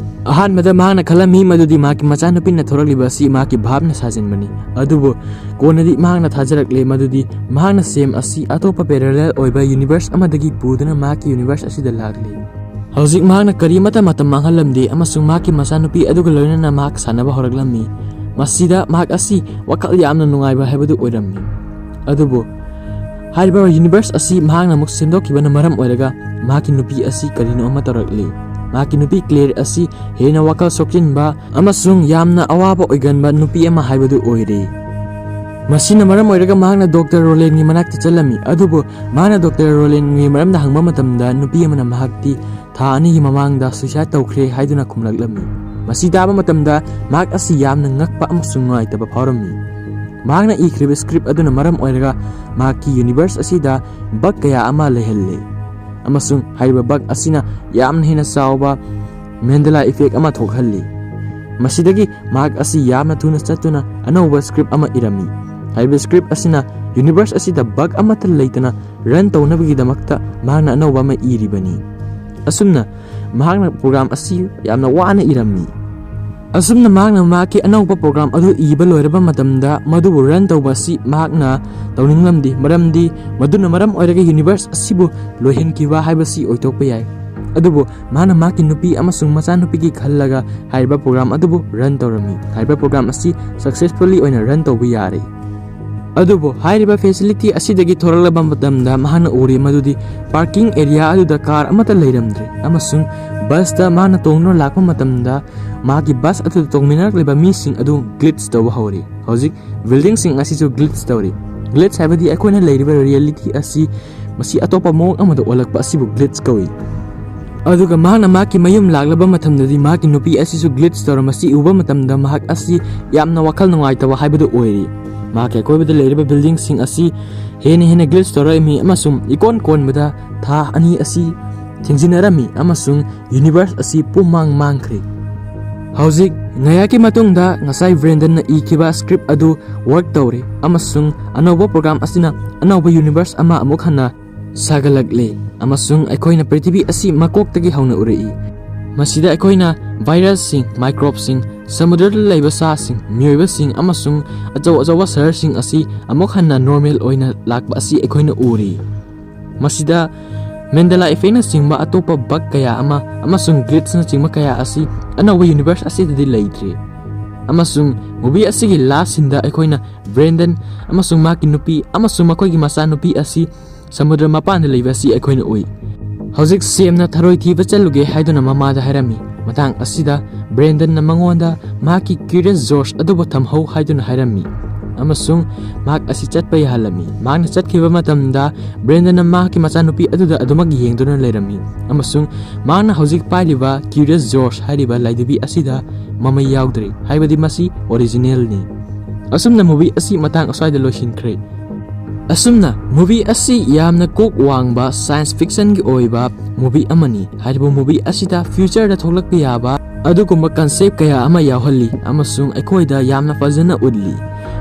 ꯑꯍꯥꯟꯕꯗ ꯃꯍꯥꯛꯅ ꯈꯜꯂꯝꯃꯤ ꯃꯗꯨꯗꯤ ꯃꯍꯥꯛꯀꯤ ꯃꯆꯥꯅꯨꯄꯤꯅ ꯊꯣꯔꯛꯂꯤꯕ ꯑꯁꯤ ꯃꯍꯥꯛꯀꯤ ꯚꯥꯞꯅ ꯁꯥꯖꯤꯟꯕꯅꯤ꯫ ꯑꯗꯨꯕꯨ ꯀꯣꯟꯅꯗꯤ ꯃꯍꯥꯛꯅ ꯊꯥꯖꯔꯛꯂꯦ ꯃꯗꯨꯗꯤ ꯃꯍꯥꯛꯅ ꯁꯦꯝ ꯑꯁꯤ ꯑꯇꯣꯞꯄ parallel ꯑꯣꯏꯕ universe ꯑꯃꯗꯒꯤ ꯄꯨꯗꯨꯅ ꯃꯍꯥꯛꯀꯤ universe ꯑꯁꯤꯗ ꯂꯥꯛꯂꯤ꯫ ꯍꯧꯖꯤꯛ ꯃꯍꯥꯛꯅ ꯀꯔꯤꯃꯠꯇ ꯃꯇꯝ ꯃꯥꯡꯍꯜꯂꯝꯗꯦ ꯑꯃꯁꯨꯡ ꯃꯍꯥꯛꯀꯤ ꯃꯆꯥꯅꯨꯄꯤ ꯑꯗꯨꯒ ꯂꯣꯏꯅꯅ ꯃꯍꯥꯛ ꯁꯥꯟꯅꯕ ꯍꯧꯔꯛꯂꯝꯃꯤ꯫ ꯃꯁꯤꯗ ꯃꯍꯥꯛ ꯑꯁꯤ ꯋꯥꯈꯜ ꯌꯥꯝꯅ ꯅꯨꯡꯉꯥꯏꯕ ꯍꯥꯏꯕꯗꯨ ꯑꯣꯏꯔꯝꯃꯤ꯫ ꯑꯗꯨꯕꯨ ꯍꯥꯏꯔꯤꯕ universe ꯑꯁꯤ ꯃꯍꯥꯛꯅ ꯑꯃꯨꯛ ꯁꯦꯝꯗꯣꯛꯈꯤꯕꯅ ꯃꯔꯝ ꯑꯣꯏꯔꯒ ꯃꯍꯥꯛꯀꯤ ꯅꯨꯄꯤ ꯑꯁꯤ ꯀꯔꯤꯅꯣ ꯑꯃ ꯇꯧꯔꯛꯂꯤ꯫ ꯃꯍꯥꯛꯀꯤ ꯅꯨꯄꯤ ꯀ꯭ꯂꯦꯔ ꯑꯁꯤ ꯍꯦꯟꯅ ꯋꯥꯈꯜ ꯁꯣꯛꯆꯤꯟꯕ ꯑꯃꯁꯨꯡ ꯌꯥꯝꯅ ꯑꯋꯥꯕ ꯑꯣꯏꯒꯟꯕ ꯅꯨꯄꯤ ꯑꯃ ꯍꯥꯏꯕꯗꯨ ꯑꯣꯏꯔꯦ꯫ ꯃꯁꯤꯅ ꯃꯔꯝ ꯑꯣꯏꯔꯒ ꯃꯍꯥꯛꯅ ꯗꯣꯛꯇꯔ ꯔꯣꯂꯦꯟꯒꯤ ꯃꯅꯥꯛꯇ ꯆꯠꯂꯝꯃꯤ꯫ ꯑꯗꯨꯕꯨ ꯃꯍꯥꯛꯅ ꯗꯣꯛꯇꯔ ꯔꯣꯂꯦꯟꯒꯤ ꯃꯔꯝꯗ ꯍꯪꯕ ꯃꯇꯝꯗ ꯅꯨꯄꯤ ꯑꯃꯅ ꯃꯍꯥꯛꯇꯤ ꯊꯥ ꯑꯅꯤꯒꯤ ꯃꯃꯥꯡꯗ suicide ꯇꯧꯈ꯭ꯔꯦ ꯍꯥꯏꯗꯨꯅ ꯈꯨꯝꯂꯛꯂꯝꯃꯤ꯫ ꯃꯁꯤ ꯇꯥꯕ ꯃꯇꯝꯗ ꯃꯍꯥꯛ ꯑꯁꯤ ꯌꯥꯝꯅ ꯉꯛꯄ ꯑꯃꯁꯨꯡ ꯅꯨꯡꯉꯥꯏꯇꯕ ꯐꯥꯎꯔꯝꯃꯤ꯫ ꯃꯍꯥꯛꯅ ꯏꯈ꯭ꯔꯤꯕ script ꯑꯗꯨꯅ ꯃꯔꯝ ꯑꯣꯏꯔꯒ ꯃꯍꯥꯛꯀꯤ universe ꯑꯁꯤꯗ bug ꯀꯌꯥ ꯑꯃ ꯂꯩꯍꯜꯂꯤ, ꯑꯃꯁꯨꯡ ꯍꯥꯏꯔꯤꯕ bug ꯑꯁꯤꯅ ꯌꯥꯝꯅ ꯍꯦꯟꯅ ꯆꯥꯎꯕ Mandela effect ꯑꯃ ꯊꯣꯛꯍꯜꯂꯤ꯫ ꯃꯁꯤꯗꯒꯤ ꯃꯍꯥꯛ ꯑꯁꯤ ꯌꯥꯝꯅ ꯊꯨꯅ ꯆꯠꯇꯨꯅ ꯑꯅꯧꯕ script ꯑꯃ ꯏꯔꯝꯃꯤ꯫ ꯍꯥꯏꯔꯤꯕ script ꯑꯁꯤꯅ universe ꯑꯁꯤꯗ bug ꯑꯃꯠꯇ ꯂꯩꯇꯅ run ꯇꯧꯅꯕꯒꯤꯗꯃꯛꯇ ꯃꯍꯥꯛꯅ ꯑꯅꯧꯕ ꯑꯃ ꯏꯔꯤꯕꯅꯤ꯫ ꯑꯁꯨꯝꯅ ꯃꯍꯥꯛꯅ program ꯑꯁꯤ ꯌꯥꯝꯅ ꯋꯥꯅ ꯏꯔꯝꯃꯤ꯫ ꯑꯁꯨꯝꯅ ꯃꯍꯥꯛꯅ ꯃꯍꯥꯛꯀꯤ ꯑꯅꯧꯕ program ꯑꯗꯨ ꯏꯕ ꯂꯣꯏꯔꯕ ꯃꯇꯝꯗ, ꯃꯗꯨꯕꯨ run ꯇꯧꯕ ꯑꯁꯤ ꯃꯍꯥꯛꯅ ꯇꯧꯅꯤꯡꯂꯝꯗꯦ, ꯃꯔꯝꯗꯤ ꯃꯗꯨꯅ ꯃꯔꯝ ꯑꯣꯏꯔꯒ universe ꯑꯁꯤꯕꯨ ꯂꯣꯏꯍꯟꯈꯤꯕ ꯍꯥꯏꯕꯁꯤ ꯑꯣꯏꯊꯣꯛꯄ ꯌꯥꯏ꯫ ꯑꯗꯨꯕꯨ ꯃꯍꯥꯛꯅ ꯃꯍꯥꯛꯀꯤ ꯅꯨꯄꯤ ꯑꯃꯁꯨꯡ ꯃꯆꯥꯅꯨꯄꯤꯒꯤ ꯈꯜꯂꯒ ꯍꯥꯏꯔꯤꯕ program ꯑꯗꯨꯕꯨ run ꯇꯧꯔꯝꯃꯤ꯫ ꯍꯥꯏꯔꯤꯕ program ꯑꯁꯤ successfully ꯑꯣꯏꯅ run ꯇꯧꯕ ꯌꯥꯔꯦ꯫ ꯑꯗꯨꯕꯨ ꯍꯥꯏꯔꯤꯕ facility ꯑꯁꯤꯗꯒꯤ ꯊꯣꯔꯛꯂꯕ ꯃꯇꯝꯗ ꯃꯍꯥꯛꯅ ꯎꯔꯤ ꯃꯗꯨꯗꯤ parking area ꯑꯗꯨꯗ car ꯑꯃꯠꯇ ꯂꯩꯔꯝꯗ꯭ꯔꯦ, ꯑꯃꯁꯨꯡ busꯇ ꯃꯍꯥꯛꯅ ꯇꯣꯡꯗꯨꯅ ꯂꯥꯛꯄ ꯃꯇꯝꯗ ꯃꯍꯥꯛꯀꯤ bus ꯑꯗꯨꯗ ꯇꯣꯡꯃꯤꯟꯅꯔꯛꯂꯤꯕ ꯃꯤꯁꯤꯡ ꯑꯗꯨ glitch ꯇꯧꯕ ꯍꯧꯔꯤ꯫ ꯍꯧꯖꯤꯛ buildingꯁꯤꯡ ꯑꯁꯤꯁꯨ glitch ꯇꯧꯔꯤ꯫ Glitch ꯍꯥꯏꯕꯗꯤ ꯑꯩꯈꯣꯏꯅ ꯂꯩꯔꯤꯕ reality ꯑꯁꯤ ꯃꯁꯤ ꯑꯇꯣꯞꯄ ꯃꯑꯣꯡ ꯑꯃꯗ ꯑꯣꯜꯂꯛꯄ ꯑꯁꯤꯕꯨ glitch ꯀꯧꯏ꯫ ꯑꯗꯨꯒ ꯃꯍꯥꯛꯅ ꯃꯍꯥꯛꯀꯤ ꯃꯌꯨꯝ ꯂꯥꯛꯂꯕ ꯃꯇꯝꯗꯗꯤ ꯃꯍꯥꯛꯀꯤ ꯅꯨꯄꯤ ꯑꯁꯤꯁꯨ glitch ꯇꯧꯔ ꯃꯁꯤ ꯎꯕ ꯃꯇꯝꯗ ꯃꯍꯥꯛ ꯑꯁꯤ ꯌꯥꯝꯅ ꯋꯥꯈꯜ ꯅꯨꯡꯉꯥꯏꯇꯕ ꯍꯥꯏꯕꯗꯨ ꯑꯣꯏꯔꯤ꯫ ꯃꯍꯥꯛꯀꯤ ꯑꯀꯣꯏꯕꯗ ꯂꯩꯔꯤꯕ buildingꯁꯤꯡ ꯑꯁꯤ ꯍꯦꯟꯅ ꯍꯦꯟꯅ glitch ꯇꯧꯔꯛꯂꯝꯃꯤ ꯑꯃꯁꯨꯡ ꯏꯀꯣꯟ ꯀꯣꯟꯕꯗ ꯊꯥ ꯑꯅꯤ ꯑꯁꯤ ꯊꯤꯡꯖꯤꯟꯅꯔꯝꯃꯤ ꯑꯃꯁꯨꯡ universe ꯑꯁꯤ ꯄꯨꯝꯃꯥꯡ ꯃꯥꯡꯈ꯭ꯔꯦ꯫ ꯍꯧꯖꯤꯛ ꯉꯥꯏꯍꯥꯛꯀꯤ ꯃꯇꯨꯡꯗ ꯉꯁꯥꯏ ꯕ꯭ꯔꯦꯟꯗꯟꯅ ꯏꯈꯤꯕ ꯁ꯭ꯀ꯭ꯔꯤꯞ ꯑꯗꯨ ꯋꯥꯔꯛ ꯇꯧꯔꯤ, ꯑꯃꯁꯨꯡ ꯑꯅꯧꯕ ꯄ꯭ꯔꯣꯒ꯭ꯔꯥꯝ ꯑꯁꯤꯅ ꯑꯅꯧꯕ ꯌꯨꯅꯤꯚꯔꯁ ꯑꯃ ꯑꯃꯨꯛ ꯍꯟꯅ ꯁꯥꯒꯠꯂꯛꯂꯤ, ꯑꯃꯁꯨꯡ ꯑꯩꯈꯣꯏꯅ ꯄ꯭ꯔꯤꯊꯤꯕꯤ ꯑꯁꯤ ꯃꯀꯣꯛꯇꯒꯤ ꯍꯧꯅ ꯎꯔꯛꯏ꯫ ꯃꯁꯤꯗ ꯑꯩꯈꯣꯏꯅ ꯚꯥꯏꯔꯁꯁꯤꯡ, ꯃꯥꯏꯀ꯭ꯔꯣꯕꯁꯤꯡ, ꯁꯃꯨꯗ꯭ꯔꯗ ꯂꯩꯕ ꯁꯥꯁꯤꯡ, ꯃꯤꯑꯣꯏꯕꯁꯤꯡ, ꯑꯃꯁꯨꯡ ꯑꯆꯧ ꯑꯆꯧꯕ ꯁꯍꯔꯁꯤꯡ ꯑꯁꯤ ꯑꯃꯨꯛ ꯍꯟꯅ ꯅꯣꯔꯃꯦꯜ ꯑꯣꯏꯅ ꯂꯥꯛꯄ ꯑꯁꯤ ꯑꯩꯈꯣꯏꯅ ꯎꯔꯤ꯫ ꯃꯁꯤꯗ ꯃꯦꯟꯗꯦꯂꯥ ꯏꯐꯦꯛꯅꯆꯤꯡꯕ ꯑꯇꯣꯞꯄ ꯕꯒ ꯀꯌꯥ ꯑꯃ ꯑꯃꯁꯨꯡ ꯒ꯭ꯂꯤꯠꯁꯅꯆꯤꯡꯕ ꯀꯌꯥ ꯑꯁꯤ ꯑꯅꯧꯕ ꯌꯨꯅꯤꯚꯔꯁ ꯑꯁꯤꯗꯗꯤ ꯂꯩꯇ꯭ꯔꯤ꯫ ꯑꯃꯁꯨꯡ ꯃꯨꯚꯤ ꯑꯁꯤꯒꯤ ꯂꯥꯁ ꯁꯤꯟꯗ ꯑꯩꯈꯣꯏꯅ ꯕ꯭ꯔꯦꯟꯗꯟ ꯑꯃꯁꯨꯡ ꯃꯍꯥꯛꯀꯤ ꯅꯨꯄꯤ ꯑꯃꯁꯨꯡ ꯃꯈꯣꯏꯒꯤ ꯃꯆꯥꯅꯨꯄꯤ ꯑꯁꯤ ꯁꯃꯨꯗ꯭ꯔ ꯃꯄꯥꯟꯗ ꯂꯩꯕ ꯑꯁꯤ ꯑꯩꯈꯣꯏꯅ ꯎꯏ꯫ ꯍꯧꯖꯤꯛ ꯁꯦꯝꯅ ꯊꯔꯣꯏ ꯊꯤꯕ ꯆꯠꯂꯨꯒꯦ ꯍꯥꯏꯗꯨꯅ ꯃꯃꯥꯗ ꯍꯥꯏꯔꯝꯃꯤ꯫ ꯃꯇꯥꯡ ꯑꯁꯤꯗ ꯕ꯭ꯔꯦꯟꯗꯟꯅ ꯃꯉꯣꯟꯗ ꯃꯍꯥꯛꯀꯤ ꯀ꯭ꯌꯨꯔꯤꯌꯁ ꯖꯣꯔꯖ ꯑꯗꯨꯕꯨ ꯊꯝꯍꯧ ꯍꯥꯏꯗꯨꯅ ꯍꯥꯏꯔꯝꯃꯤ, ꯑꯃꯁꯨꯡ ꯃꯍꯥꯛ ꯑꯁꯤ ꯆꯠꯄ ꯌꯥꯍꯜꯂꯝꯃꯤ꯫ ꯃꯍꯥꯛꯅ ꯆꯠꯈꯤꯕ ꯃꯇꯝꯗ ꯕ꯭ꯔꯦꯟꯗꯟꯅ ꯃꯍꯥꯛꯀꯤ ꯃꯆꯥꯅꯨꯄꯤ ꯑꯗꯨꯗ ꯑꯗꯨꯃꯛ ꯌꯦꯡꯗꯨꯅ ꯂꯩꯔꯝꯃꯤ, ꯑꯃꯁꯨꯡ ꯃꯍꯥꯛꯅ ꯍꯧꯖꯤꯛ ꯄꯥꯏꯔꯤꯕ ꯀ꯭ꯌꯨꯔꯤꯌꯁ ꯖꯣꯔꯖ ꯍꯥꯏꯔꯤꯕ ꯂꯥꯏꯙꯤꯕꯤ ꯑꯁꯤꯗ ꯃꯃꯩ ꯌꯥꯎꯗ꯭ꯔꯤ, ꯍꯥꯏꯕꯗꯤ ꯃꯁꯤ ꯑꯣꯔꯤꯖꯤꯅꯦꯜꯅꯤ꯫ ꯑꯁꯨꯝꯅ ꯃꯨꯚꯤ ꯑꯁꯤ ꯃꯇꯥꯡ ꯑꯁ꯭ꯋꯥꯏꯗ ꯂꯣꯏꯁꯤꯟꯈ꯭ꯔꯦ꯫ ꯑꯁꯨꯝꯅ ꯃꯨꯚꯤ ꯑꯁꯤ ꯌꯥꯝꯅ ꯀꯣꯛ ꯋꯥꯡꯕ ꯁꯥꯏꯟꯁ ꯐꯤꯛꯁꯟꯒꯤ ꯑꯣꯏꯕ ꯃꯨꯚꯤ ꯑꯃꯅꯤ꯫ ꯍꯥꯏꯔꯤꯕ ꯃꯨꯚꯤ ꯑꯁꯤꯗ ꯐ꯭ꯌꯨꯆꯔꯗ ꯊꯣꯛꯂꯛꯄ ꯌꯥꯕ ꯑꯗꯨꯒꯨꯝꯕ ꯀꯟꯁꯦꯞ ꯀꯌꯥ ꯑꯃ ꯌꯥꯎꯍꯜꯂꯤ ꯑꯃꯁꯨꯡ ꯑꯩꯈꯣꯏꯗ ꯌꯥꯝꯅ ꯐꯖꯅ ꯎꯠꯂꯤ꯫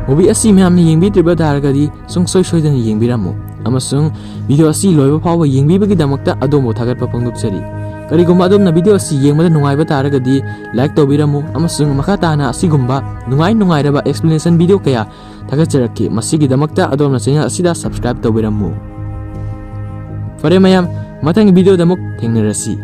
ꯃꯨꯚꯤ ꯑꯁꯤ ꯃꯌꯥꯝꯅ ꯌꯦꯡꯕꯤꯗ꯭ꯔꯤꯕ ꯇꯥꯔꯒꯗꯤ ꯁꯨꯡꯁꯣꯏ ꯁꯣꯏꯗꯅ ꯌꯦꯡꯕꯤꯔꯝꯃꯨ, ꯑꯃꯁꯨꯡ ꯚꯤꯗꯤꯑꯣ ꯑꯁꯤ ꯂꯣꯏꯕ ꯐꯥꯎꯕ ꯌꯦꯡꯕꯤꯕꯒꯤꯗꯃꯛꯇ ꯑꯗꯣꯝꯕꯨ ꯊꯥꯒꯠꯄ ꯐꯣꯡꯗꯣꯛꯆꯔꯤ꯫ ꯀꯔꯤꯒꯨꯝꯕ ꯑꯗꯣꯝꯅ ꯚꯤꯗꯤꯑꯣ ꯑꯁꯤ ꯌꯦꯡꯕꯗ ꯅꯨꯡꯉꯥꯏꯕ ꯇꯥꯔꯒꯗꯤ ꯂꯥꯏꯛ ꯇꯧꯕꯤꯔꯝꯃꯨ, ꯑꯃꯁꯨꯡ ꯃꯈꯥ ꯇꯥꯅ ꯑꯁꯤꯒꯨꯝꯕ ꯅꯨꯡꯉꯥꯏ ꯅꯨꯡꯉꯥꯏꯔꯕ ꯑꯦꯛꯁꯄ꯭ꯂꯦꯅꯦꯁꯟ ꯚꯤꯗꯤꯑꯣ ꯀꯌꯥ ꯊꯥꯒꯠꯆꯔꯛꯈꯤ꯫ ꯃꯁꯤꯒꯤꯗꯃꯛꯇ ꯑꯗꯣꯝꯅ ꯆꯦꯅꯦꯜ ꯑꯁꯤꯗ ꯁꯕꯁꯀ꯭ꯔꯥꯏꯕ ꯇꯧꯕꯤꯔꯝꯃꯨ꯫ ꯐꯔꯦ ꯃꯌꯥꯝ, ꯃꯊꯪꯒꯤ ꯚꯤꯗꯤꯑꯣꯗ ꯑꯃꯨꯛ ꯊꯦꯡꯅꯔꯁꯤ꯫